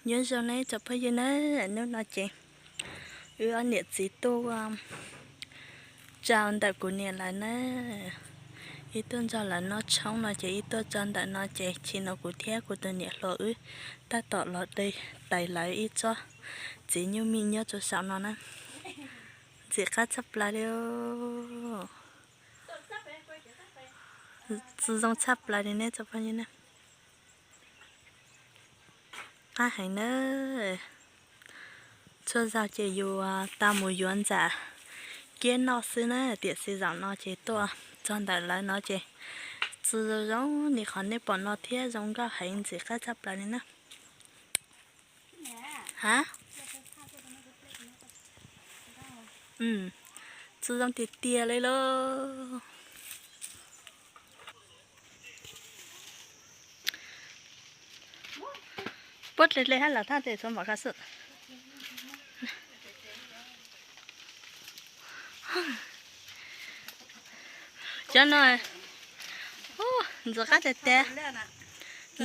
Nyob zoo nawb tsoom phooj ywg na, hnub no ces wb ob niam txiv tuaj txog ntawm kuv niam lawv na, wb tuaj nrog lawv noj tshoob no ces wb tuaj txog ntawm no ces tsis no kuv thiab kuv tus niam hluas wb tab tom los de tais lawv ib tsob txiv nyuj mij nyob rau saum no na. Ntxim qab tshaj plaws li, txi zoo tshaj plaws li ne tsoom phooj ywg na. Qab heev na. Txhua zaus ces yus tau mus yuav ntxam kiab noj xwb na, tiam sis zaum no ces tuaj txog ntawm lawv no ces txi zoo zoo li qhov nej pom no thiab zoo nkauj heev ntxim qab tshaj plaws li na. Ha, txi zoo tiag tiag li lauj. Puab dle dle hab los thaj tes txhua npaum kha xwb. Cov no, ntxim qab tiag tiag.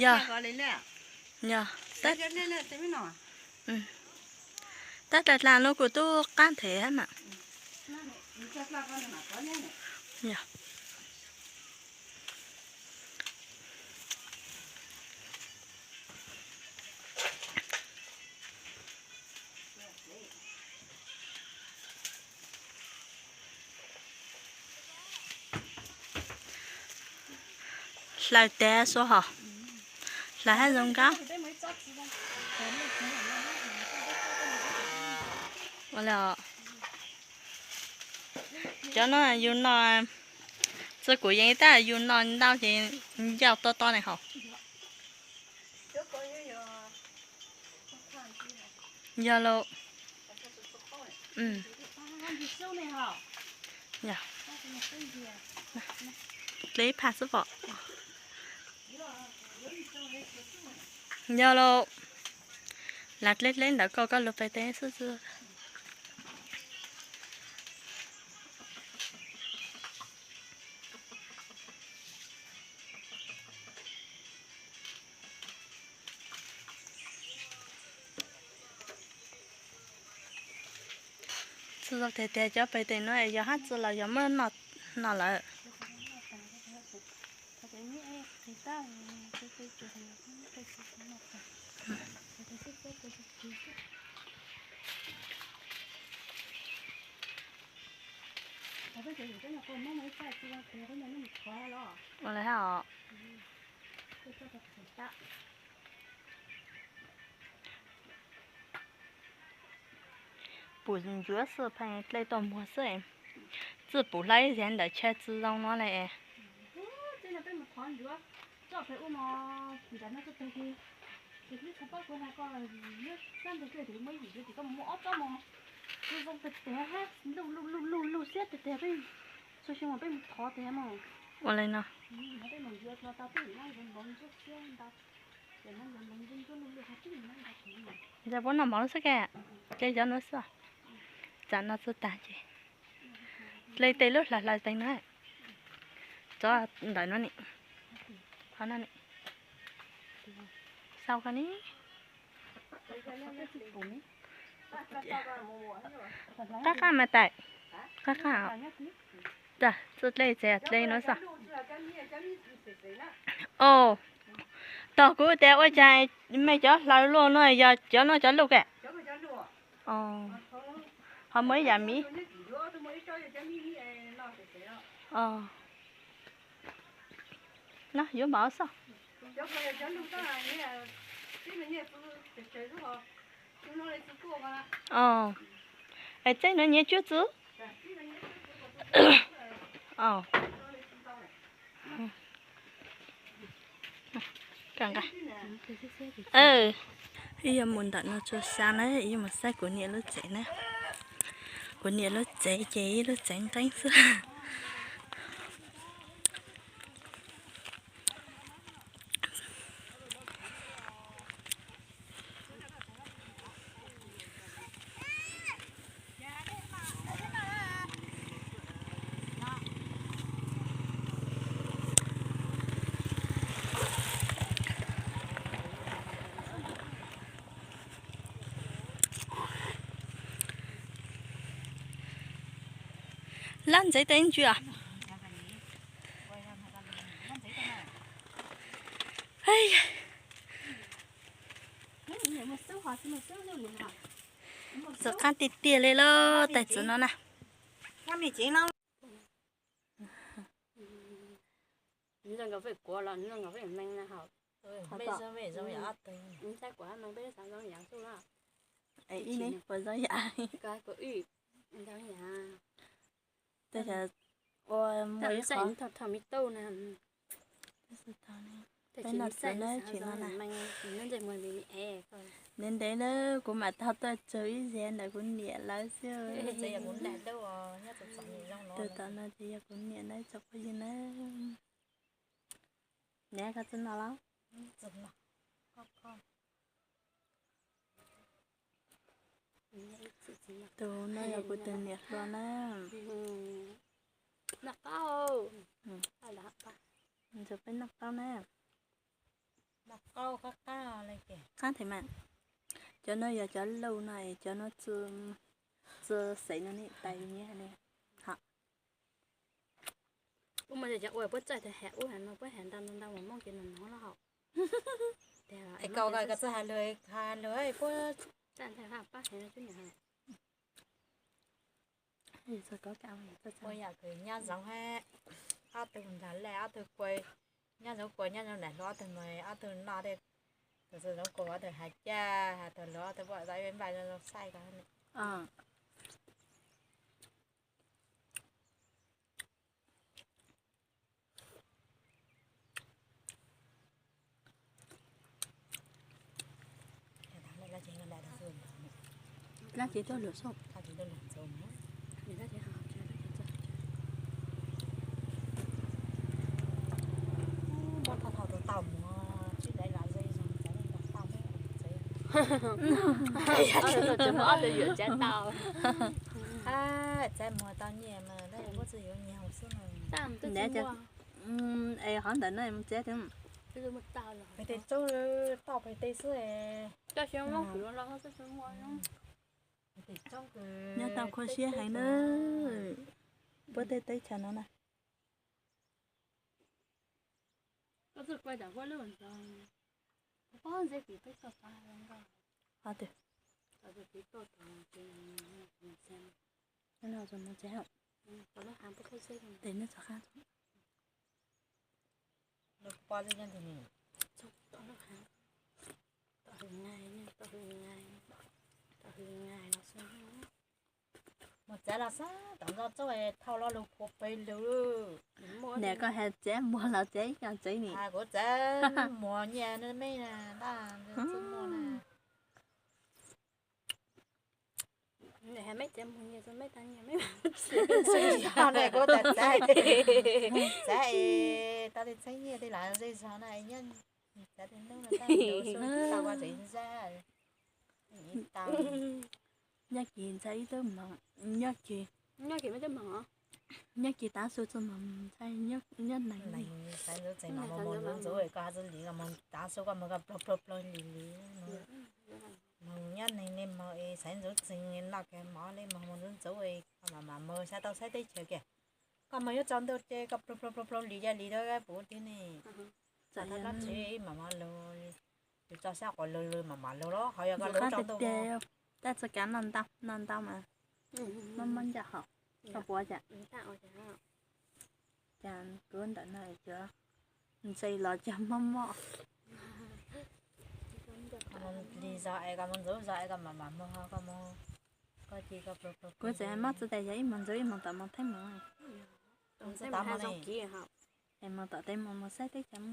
Yog, yog, tab dlaag dlaag no kuv tub qab nthe hab mas. Hlaws tiag sua hos, hlaws hab zoo nkauj. Cov no yus no, txi kuv yeej tab yus no ntau ces ncau to to ne hos. Yog lauj. Dle ib phaj xwb pom. Yog lauj. Lam dle dle ntawd kom koj lug pem teb xwb xwb. Txi zoo tiag tiag cov pem tes no yog hab txi los yog muab noj lawm. Ua li hab os. Pum ntsuav xwb pheej dlej tuaj muag xwb. Txwj pum hlawv ib zag ntawm chaw txi zoo no le. Ua li no. Yog puab noj mov xwb ke, ces cov nuav xwb. Tsam no txug tag ces dle tes lub hlawv hlawv tes no, tso ntawm no ni, qhov no ni, sau ko ni. Qab qab mas tais, qab qab. Txug dle txeg dle no xwb. Os, tog kuv tias ua cas mej cov hlawv luaj no yog cov no cov luj ke? Ho muaj ib yam miv. No yuav npaum xwb. Es txeb no nyiaj cuab txwv. Ib yuav mus ntawm no tsuas xav na, ib yuav mus saib kuv niam lub tsev na. Kuv niam lub tsev ces ib lub tsev nqeeb xwb. Lab ntxeev tes ntsws. Txaus qab tiag tiag li lauj, tais txwv no na. Ua, peb no txwv na, tsis no na. Ntev ntev na, kuv mam tau tuaj tsaug ib zaug ntawm kuv niam lawv xwb. Tus tom no ces yog kuv niam na, tsoom phooj ywg na. Niam, koj txawj noj los? Tus no yog kuv tus niam hluas na. Noj qaub. Ntxuav peb noj qaub na. Qab thiab mas. Cov no yog cov lauj no, cov no txi xev no ne, tais nyiaj ne. Ua mas cov ua puab txaij tes has ub has no puab has ntau ntau ntau mas mooj ces nws hnov lawm hauv. Es koj koj txawj has lus, has lus puab txaij ntawd pab has no xwb. Ua yam kws nyob zoov hab, ob tug nrog lej ob tug kua, nyob zoov kua nyob zoov daim hluas ob tug mas ob tug noj dej, tus txawj zoov kua ob tug has caj has tug hluas ob tug poj zaub npaj zoo zoo saib ko. Dlaab tsi tuaj lug xwb. Txav muag tau nyiaj mas, muab txwj yuav nyiaj xwb. Es hov ntawm no mus txiav tias, pem tes txoob, toj pem tes xwb. Nyob tau kho siab heev na, puab tej teb chaws no na. Tes nej txhob qab. Mus txav los xwb, tom ntxo txob thauj lo lug puas pem lug. Niam koj has txav muag los txav ib yam tsev ni. Kuv txav muag nyiaj me na, ntaj txwj muag na. Kuv txav, txav tau tej txheeb nyiaj tej lam zej zog na, txav tej hnub no tau tau tsev ntxab. Nyob kis ntxhais ib tug moog, nyob kis, nyob kis tav su txug moog ntxhais nyob neeg. Ntxhais ntxuv txeeg mas moog ntxuv ntxuv koj has txug li koj moog tav su koj moog koj plaug plaug plaug li li. Moog nyob neeg ne moog es ntxhais ntxuv txeeg noj kag mov le moog moog ntxuv ntxuv koj mam mam moog saib tau saib teb chaws kiag. Koj moog yuav tsaus ntuj ces koj plaug plaug plaug plaug li yog li dab puv tib ne. Txav noj tsev ib mam mam lug, yus tso sab quas lug lug mam mam lug los ho yog koj lug tsaus ntuj. Tab txoj kav noj ntau noj ntau mas mob mob ncaj hom. Koj puas cas? Cas kuv ntawm no cov ntse los cov mob mob. Li zog es koj moog ntxuv zog es koj mam mam moog ho koj moog, koj ci koj plaug plaug. Kuv txawm mob txug tas yog ib moog ntxuv ib moog tom moog theeb moog. Es moog tom tej moog moog saib teb chaws.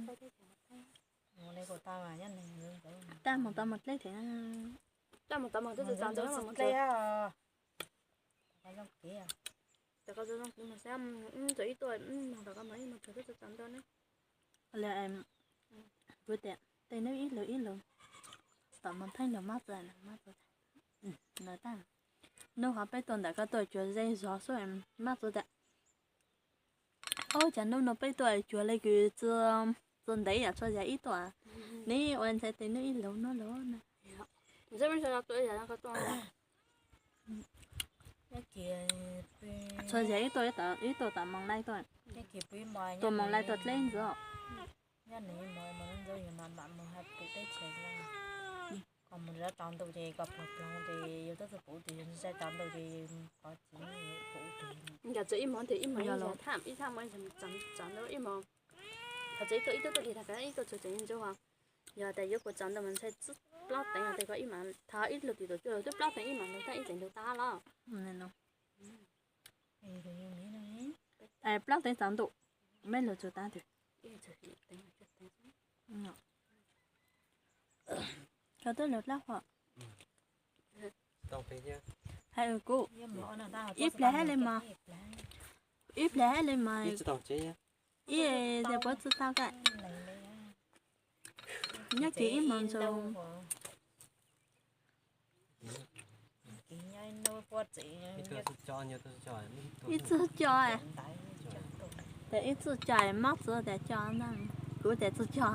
Tab moog tom moog dleb thiab. Tab moog tom moog twb txaus ntxuv dleb. Ntxuv ib tuaj moog tom koj moog ib moog twb txaus ntxuv na. Kuv tias tej hnub ib lug ib lug tom moog theeb lug mob txug, mob txug. Hnub ho peb tuaj ntawm koj tuaj cuag zej zog xwb mob txug tas. Ob, cas hnub no peb tuaj cuag le kws txua ntev yam txhua yam ib tuaj, neb ua ntxhais tes hnub ib lug hnub lug na. Txhua yam ib tuaj, ib tuaj tom Moos Lais tuaj, tuaj Moos Lais tuaj dleb ntxiv. Nkawd txawm ib hmos nti ib hmos ib thaj, ib thaj mus, qhov txawm ib tuaj ib tug tuaj lig tag, ib tuaj txhua tseem ntsuj. Yog tas yuav kuv tsaus ntau mas ntshai plaub teev los tes koj ib mam thov ib lub tim tuam cuaj los twb plaub teev ib mam ntug tag ib teev ntug tag los. Plaub teev tsaus ntuj, meb lug tsuag tag twg. Koj twb lug dlaab hov. Hais kuv, ib pliag hab li mas, ib pliag hab li mas, ib tias puab tsi tau kag. Nyob kis ib hmos ntsaum. Ib txug co, tes ib txug co mob txug tas co, kuv tas txug co.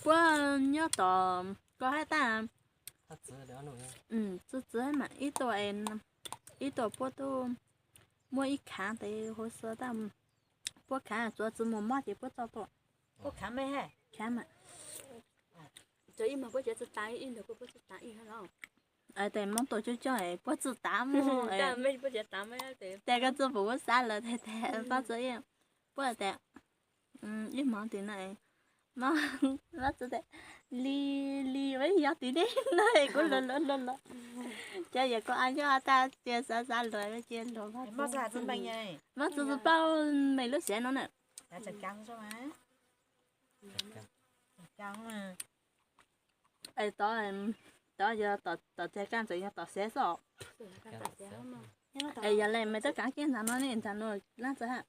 Puab nyob tom ko hab tas, txwv txwv mas ib tuaj, ib tuaj puab tub muaj ib khaav tes huv si tas, puab khaav tsuav tsi mus mob ces puab tso tuaj. Khaav mas, tes Moob tuaj coob coob puab tsi tas mus, tes koj tsi pum kuv xav lawm tes tes pab tsi, puab tas ib hmos tim no, pab tsi tas li li yog tim nej no kuv luag luag luag luag. Cov yawm kuv a nyob tas cia xav xav luag cia luag, mob txug tsi paub me lub siav no na. Es tod, tod yog tom txag kaj ntawd yog tom siav xwb os. Es yog le me tub kaav kiag ntag no ne, ntag no lab txag hab.